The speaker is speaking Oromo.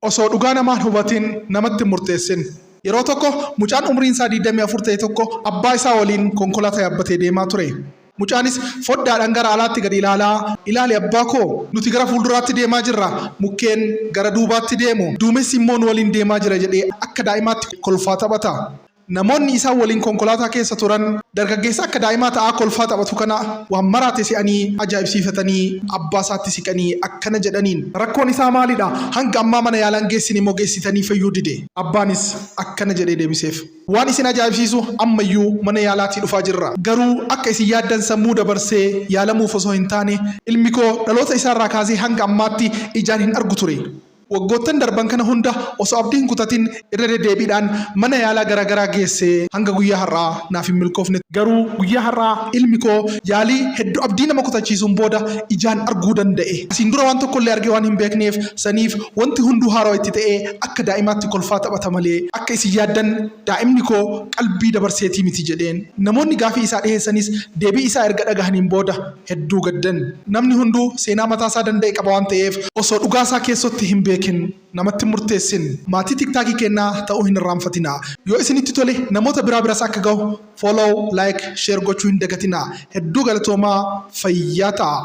Osoo dhugaa namaa hin hubatin namatti hin murteessin. Yeroo tokko mucaan umriin isaa 24 ta'e tokko abbaa isaa waliin konkolaataa yaabbatee deemaa ture. Mucaanis foddaadhaan gara alaatti gadi ilaalaa, Ilaali abbaa koo, nuti gara fuulduraatti deemaa jirra, mukkeen gara duubaatti deemu, duumessi immoo nu waliin deemaa jira jedhee akka daa'imaatti kolfaa taphata. Namoonni isaan waliin konkolaataa keessa turan dargaggeessa akka daa'imaa ta'aa kolfaa taphatu kana waan maraate se'anii ajaa'ibsiifatanii abbaa isaatti siqanii akkana jedhaniin. Rakkoon isaa maalidha? Hanga ammaa mana yaalaa hin geessine moo geessitanii fayyuu dide? Abbaanis akkana jedhee deebiseef. Waan isin ajaa'ibsiisu ammayyuu mana yaalaatii dhufaa jirra. Garuu akka isin yaaddan sammuu dabarsee yaalamuuf osoo hin taane ilmi koo dhaloota isaarraa kaasee hanga ammaatti ijaan hin argu ture. Waggoottan darban kana hunda osoo abdii hin kutatin irra deddeebiidhaan mana yaalaa garaagaraa geessee hanga guyyaa har'aa naaf hin milkoofne. Garuu guyyaa har'aa ilmi koo yaalii heddu abdii nama kutachiisuun booda ijaan arguu danda'e. Asiin dura waan tokkollee argee waan hin beekneef saniif wanti hunduu haarawa itti ta'ee akka daa'imaatti kolfaa taphata malee akka isin yaaddan daa'imni koo qalbii dabarseetii miti jedheen. Namoonni gaafii isaa dhiheessanis deebii isaa erga dhagahaniin booda hedduu gaddan. Namni hunduu seenaa mataasaa danda'e qaba waan ta'eef osoo dhugaasaa keessootti hin beekin namatti hin murteessin. Maatii tiktaakii keennaa ta'uu hin irraanfatinaa. Yoo isinitti tole namoota biraa biras akka gahu follow, like, share gochuu hin dagatinaa. Hedduu galatoomaa fayyaa ta'aa.